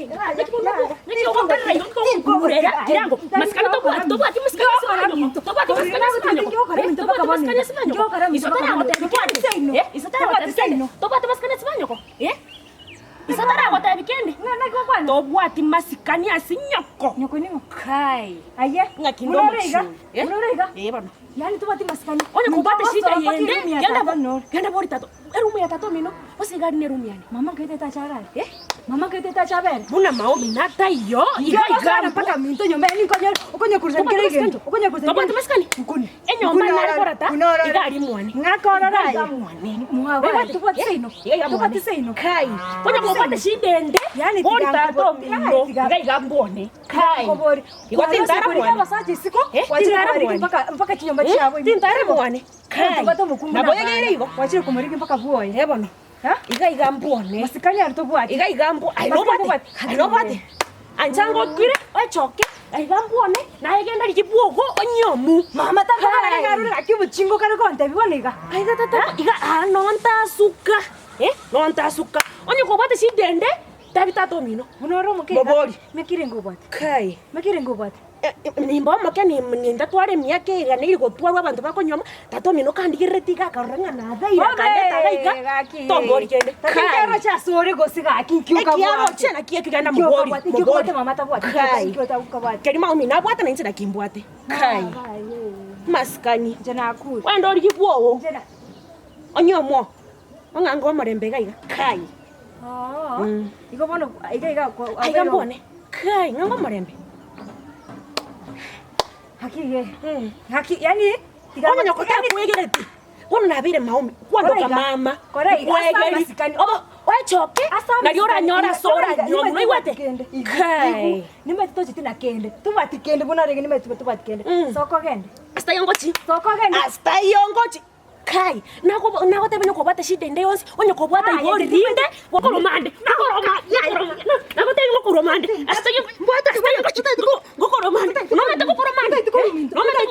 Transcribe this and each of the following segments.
Naki bono ogo- naki ogokorera igo nkogokurera kirango. Masikani tobwati, tobwati masikani ase abanyoko. Tobwati masikani ase abanyoko. Eh, tobwati masikani ase abanyoko. Iso taragotebi kende. Eh, iso taragotebi kende. Tobwati masikani ase abanyoko. Eh, iso taragotebi kende. Tobwati masikani ase nyoko. Nyoko ning'o? Kai. Aye, Ng'aki inde buna ore iga, omochie. Eh? buna ore iga. Eh, bono. Yaani tobwati masikani. Onye kobwate Minto shida gosoa mpaka yende, eroom ya genda tata nore. genda bori tata. Eroom ya tata omino, gose iga aria neroom yane. Mama nkaete tacha arare. Eh? Mama nkaete tacha abere. Buna maombi nataiyo, iga iga Iga mpaka minto nyomba yaani nkonye okonye kurusa Tobwati kera masikani? egento. Okonye kurusa Tobwati masikani? Nkuni. Enyomba Nkuni nare orore, korata, nkuni orore. iga aria mwane. Ng'aka orore Iga aye. mwane. Mwago aye. Tobwati seino. Iga iga mwane. Tobwati seino. Kai. Onye kobwate shida ende, Yaani bori tiga tata nkobo- omino, yaani tiga- iga iga mbwone. Kai. Kobori. Igo tintara Kwarosire mwane. abasacha isiko, Eh, kwachire tintara kobarigi mwane. mpaka mpaka chinyomba Eh, chiabo ime. tintara mwane. Kai. Tobwate omokungu Nabo na yegere abana. igo. Kwachire komorigi mpaka bwoye. Eh bono. Ha? Iga iga mbwone. Masikani aria tobwati. Iga iga mbwo aye Masikani nobwate. tobwati. Aye nobwate. Ancha ngokwire ochoke iga mbwone naye genda rigia bwogo onyomu. Mama Kai. tata arore gaki obochingo kare gontebia bono iga. Aiga tata iga aa nontasuka eh nontasuka onye kobwate shida ende tebi tata omino. Buna ore omoke iga. Mobori. Naki renge obwate? Kai. Naki renge obwate? Nimba omoke nindatware emiaka egana eri gotwarwa abanto bakonyuoma, tata omino kandigerereti iga akarora ng'a nabeire akandeta iga iga, tombori kende. Kai. Ekiaroche ase ore gose gaki nki okabwate? Ekiaroche naki ekio genda mobori, Nki mobori. okabwate mama tabwati? Kai. Nki okabwate? Keria mama omino abwate nainche naki mbwate. Kai. Masikani. Inche nakure. Kwende origie bwogo. Inche na. Onyuomwo. Ong'ange omorembe iga iga. Kai. Oo. Igo bono iga iga Aiga mbone. Kai, ng'ange omorembe. Haki iga. Haki yani tiga Bono nyoko takwegereti. Bono nabeire maombi. Kwandoka mama. Kora iga. Ase Nkwegeri. amasikani. Obo oechoke Ase nari oranyore ase Kora iga, oranywa nimanyete noigwete. kende. Kai. Nimanyete tocheti na kende. Tobwati kende buna orenge nimanyete tobwati kende. Soka ogende. Ase taiyo ngochi. Soka ogende. Ase taiyo ngochi. Kai, nakobo nagotebia onye kobwate shida ende yonsi, onye kobwata Aye, igori rinde, gokorwa mande, gokorwa ma- gokorwa ma- nagotebia gokorwa mande, ase taiyo mbwate ase taiyo ngochi go- gokorwa mande, nomanyete gokorwa mande, nomanyete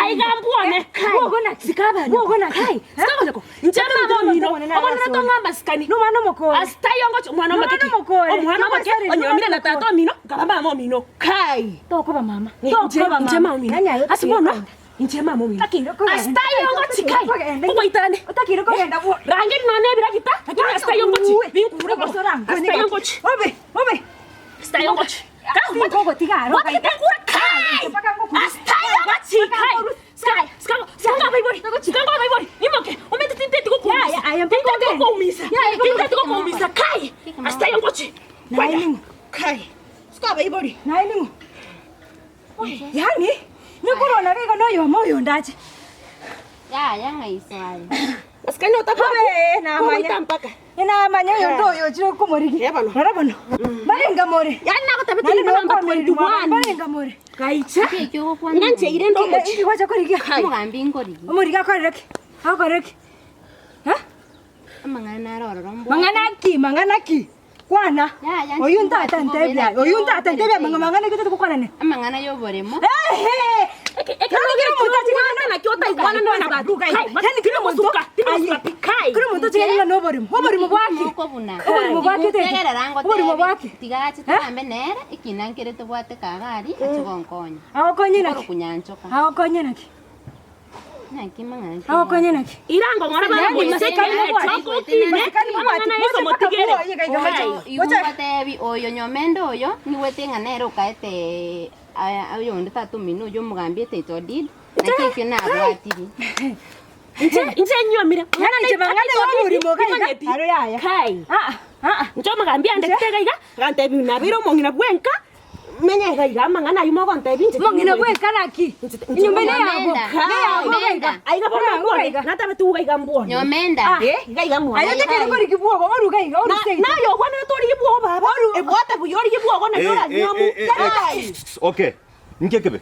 aiga mbwone, kai, sika abanyoko, kai, sika abanyoko, inche mama omino, obwenerete ong'e amasikani, Nomwana omokore. ase taiyo ngochi omwana omoke ki? Nomwana omokore. Omwana omoke, onyomire na tata omino, nkaba mama omino, kai. Tokoba mama. Inche Tokoba inche mama. mama omino, Yaani aye ase bono Inche mama omino. Otakeire kogenda. Ase taiyo ngochi kai. Kogenda. Ogoitarane. Otakeire kogenda bwo. Rangeri nonya ebiragita, lakini ase taiyo ngochi. Binkure bo. Ase taiyo ngochi. Obe, obe. Ase taiyo ngochi. Tinkogotiga aro. Gwatagete nkure kai. Mpaka ngokure. Ase taiyo ngochi kai. Sika, sika, sika abaibori. Sika abaibori. Imoke. Omanyete tinteti gokoumisa. Yaya, aya mpaka Tinteti ogende. gokoumisa. Yaya, Tinteti gokoumisa kai. Ase taiyo ngochi. Naye ning'o? Kai. Sika abaibori. Naye ning'o? Yaani, nikorwana iga iga noyomo oyo ondache. Yaya ng'a iso aye. Masikani otabwati. Abe, namanya. Kogoita mpaka. Namanya oyo ndo oyo ochire komorigia. Eh, bono. Rora bono. Barenga more. Yaani nagotabete Naende ring'ana namba nokoamereri mwabo, 21. Barenga more. Gaicha. Nki ekio ogokwana? Ng'ancheire inde omochie. Inki gwacha korigia? Omogambi nkorigi. Omorigi akorere ki? Agokorere ki? Ha? Amang'ana naro ororo mbwate. Mang'ana ki? Mang'ana ki? Kwana, Yaya, oyio ntata ntebia, oyio ntata ntebia amang'ana mang'ana ekio totari ne. Amang'ana y'oboremo. Ehe! Ekero kera omonto achigete naki otaigwana nonya na abanto. Kai, Yaani kera omonto timosuka, timosuka aye, pi, kai. kera omonto ochigete ng'a noborimo. Oborimo bwaki? Mokobuna. Oborimo bwaki otete? Tegerera ngotebie. Oborimo bwaki? Tiga ache togambe nere, ekina nkere tobwate kaga aria, ache gonkonya. Agokonye naki? Nkoro kunyanchoka. Agokonye naki? Naki mang'ana ki? Agokonye naki? Irango ng'ora Yaani barabwo masikani iseke, mobwati. choko okine, Masikani mobwati. amang'ana Yeso motigere. Kai. Igo ngotebi oyo nyomende oyo nigwete ng'a nere okaete aya oyonde tata omino oywo omogambi etaito deed naki ekio nabwatiri. Inche inche nyuomire. Yaani inche mang'ana y'oborimo iga iga, Timanyeti. aro yaya. Kai. Ah, ah. Inche omogambi andetete iga iga, agantebi nabeire omong'ina bwenka, menye iga iga amang'ana ayio mogontebia inche Omong'ina timanyeti. bwenka naki? Inche inche Enyomba ene yago. Nyomenda. Neyabo iga iga. Aiga bono Neyabo mbwone, iga. natabete iga iga mbwone. Nyomenda. Eh, iga iga mwane. Aye otakeire korigia bwogo, oruge iga, Na- oruse iga. naye obwenerete origie bwogo baba, ebwate buya origie bwogo nario Eh, eh, oranywa eh, eh, eh, Kai. Okay. Inki ekebe?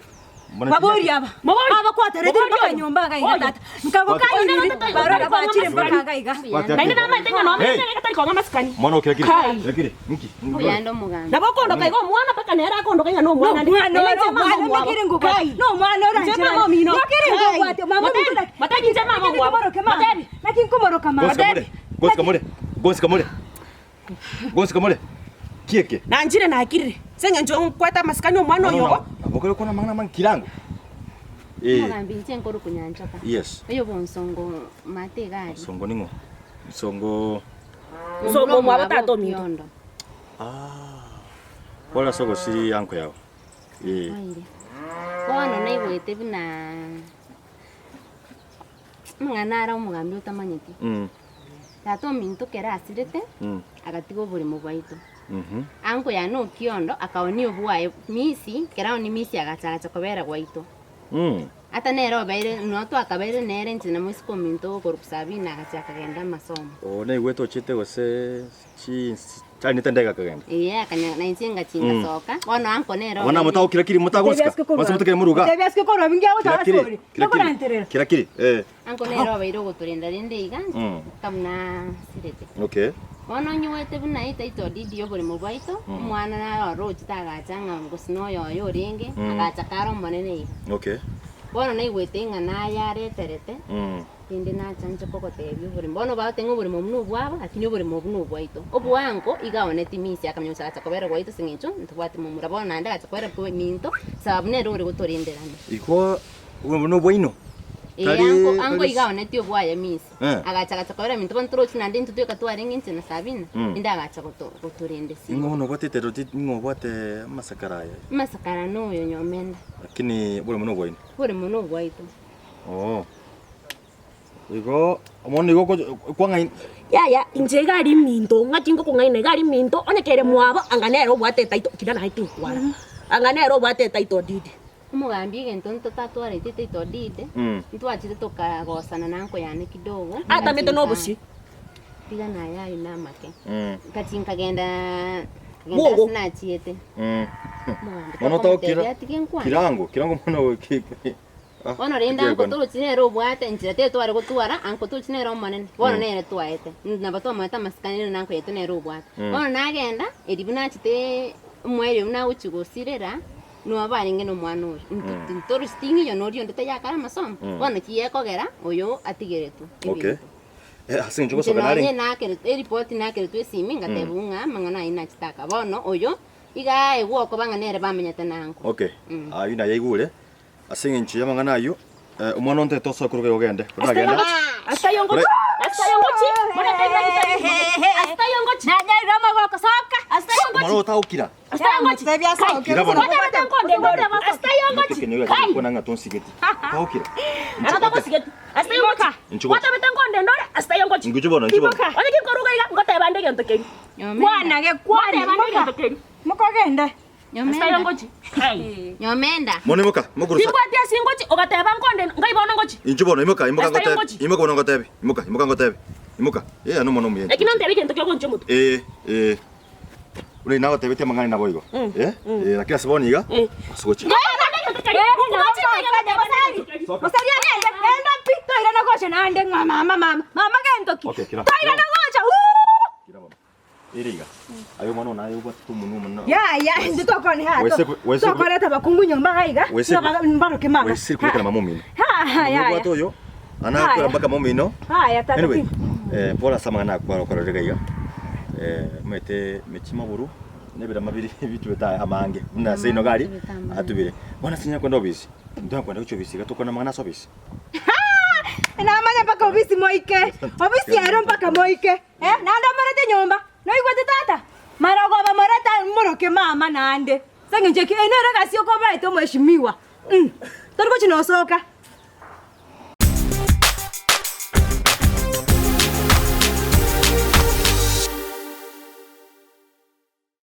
Mbona Babori aba. Mobori. Aba kwateretire Mobori mpaka oyo. nyomba iga iga Oyo. tata. Nkagokaniriri Oyo. barora bachire mpaka iga iga. Kwatera Naende kiri. namaete ng'a nome Hey. nigo gatari kong'a masikani. Mwana okira kiri. Kai. Kira kiri. Nki? Mbuyande omogambi. Nabo okondoka iga omwana mpaka nere akondoka ing'a nomwana No mwana Naende ore inche mama omwana omwabo. mekere ngobwate. Kai. No mwana ore Inche anchera. mama omino. Mekere Kai. ngobwate. Mama Matebi, omino naki- matebi inche mama Naki omwabo. nkomoroke mama. Matebi. Naki nkomoroka mama. Gosika more. Gosika more. Gosika more. Gosika more. Nki eke? Nanchire nakirire, ase eng'encho nkwete amasikani omwana oyo ogo. Nabo okore kwana amang'ana amange kirango. Eh. Omogambi inche nkorokwa Nyanchoka. Yes. Oyo bonsongo mate iga aria. Nsongo ning'o? Nsongo. Nsongo omwabo tata ominto. Okiondo. Ah. Pole ase ogosiri anko yao. Eh. Oire. Bono naigwete buna amang'ana are omogambi otamanyeti. Mm. Tata ominto kero asirete, Mm. agatiga oboremo bwaito. Mhm. Anko yane Okiondo akaonia obwaye misi, kero aonia misi agacha agacha kobera gwaito. Mm. Ata nere obeire, nonya twakabeire nere inche na moiseke ominto okorokwa Sabina agacha akagenda amasomo. Oo naigwete ochete gose chinsi charinete ndege akagenda. Eeh akanya na inche ngachia ngasoka, bono anko nere Bono obeire. motagokira kiri motagosika, bonsi motakire moruga. Tebia asike korwa bingi Kira agocha kiri, asore. kira kiri, Tokoranterera. kira kiri, eh. Anko nere obeire ogotorenda rende iga, Mm. buna asirete. Okay. Bono onyuete buna etaito didi y'oboremo bwaito, omwana naro orochete agacha ng'a gose noyo oye orenge, agacha kare omonene iga. Okay. Bono naigwete ng'a naye areterete, rende nacha inche kogotebia oboremo. Bono bagoteba ng'a oboremo obwo nobwabo, lakini oboremo obwo nobwaito. Obwango iga aoneti misi akamanya gose agacha kobera gwaito ase eng'encho ntobwati momura. Bono naende agacha kobera minto, sababu nere ore gotorenderana. Igo oboremo nobwaino? Ee, Tari- ango ango tari- iga aonetie obwaye misi. Eh. Agacha agacha kobera minto bono torochi naende intwe tweka twarenge inche na Sabina, Mm. inde agacha goto gotorenda esiko. Ning'o bono obwate eteroti ning'o obwate amasakara aya? Amasakara noyo nyomenda. Lakini oboremo nobwaino. Oboremo nobwaito. Oo. Igo bono igo okocha kwang'aini. Yaya, inche iga aria minto, ng'aki ngokong'aina iga aria minto, onye kere mwabo, anga nere obwate etaito, kina naye tinkwara, anga nere obwate etaito deed. Omogambi egento ntotatwarete title deed, ntwachete tokagosana na uncle yane kidogo. Atamete nobosie. Tiga naye aye namake. Nkachi nkagenda nkagenda Bwogo. ase nachiete. Omogambi Bono tokomotebia otagokira atige nkwane. kirango kirango mono ki- ah, Bono rende uncle ekiegwana. torochi nere obwate enchera teri tware gotwara, uncle torochi nere omonene, bono nere twaete. Nabo twamoete amasikani rende na uncle yaito nere obwate. Bono nagenda, erio buna nachete omoerio buna agochi gosirera, Noa barenge nomwana oyo, intwe ntoroseti ng'a noria onde tayakare amasomo, bono naki gekogera oyo atigeretwe Okay. ebinto. Eh, ase eng'encho Inche gosoka nonye narenge. nakeretwe eripoti nakeretwe esimi ngatebigwa ng'a amang'ana ayio nachete aka. Bono oyo iga aegwe okoba ng'a nere bamenyete na nko. Okay. Ayio nayaigure. Ase eng'encho y'amang'ana ayio, eh, omwana onde tosoe korwa iga ogende. Oragenda. Asitayongochi, asitayongochi, asitayongochi, Nanyairwe amagoko soka. asitayongochi, Omwana otagokira. asitayongochi. Kira bono. Asitayongochi. Kona ng'a tonsigeti. Tagokira. Anatagosigeti. Asitayongochi. Inchugochi. Kwatabete nkonde ndore, asitayongochi. Inguchi bono, inchu bono. Onye kinkoruga iga, ngoteba nde egento keria. Kwana ge kwana. Ngoteba nde egento keria. Mokogende. Asitayongochi. Kai. Nyomenda. Mono imoka, mokurusa. Timbwati ase ngochi, ogateba nkonde, ngai bono ngochi. Inchu bono imoka, imoka ngotebi. Asitayongochi. Imoka bono ngotebi. Imoka, imoka ngotebi. Imoka. Eh, ano mono omuya. Lakini ontebe egento kiogonchia omotwe. Eh, eh. Buna nagotebetie amang'ana naboigo. Eh? Eh, lakini ase bono iga, ase gochia. Mosari agende, genda pi, toirana gocha naende ng'a mama mama, mama gento ki? Okay, kira. Toirana gocha, uuh! Kira bono. Ere iga. Aye omwana one aye obwatete omonwa omonene. Yaya, intwe tokwane haha, Wese ku- wese ku- tokoreta abakungu nyomba iga iga, Wese ku- ng'a mbaroke mama. Wesiri kubekera mama omino. Ha, ha, yaya. Obwate oyo, anakwera Haya. mpaka mama omino. Haya, tata Anyway, ti. eh, pole ase amang'ana akwara okorora iga iga. Eh, omanyete mechie maburu, na ebirama bire bitubete aya amange. Buna ase ino iga aria, atubire. Bono ase kwenda obisi, intwe kwenda gochia obisi iga tokwane amang'ana ase obisi. Namanya mpaka obisi moike, obisi ero mpaka moike. Eh, naende omorete nyomba, noigwete tata? Marogoba morete moroke mama naende. Ase eng'encho eki, eye nere egasi okobaete omweshimiwa. Mh, tori gochi nosoka.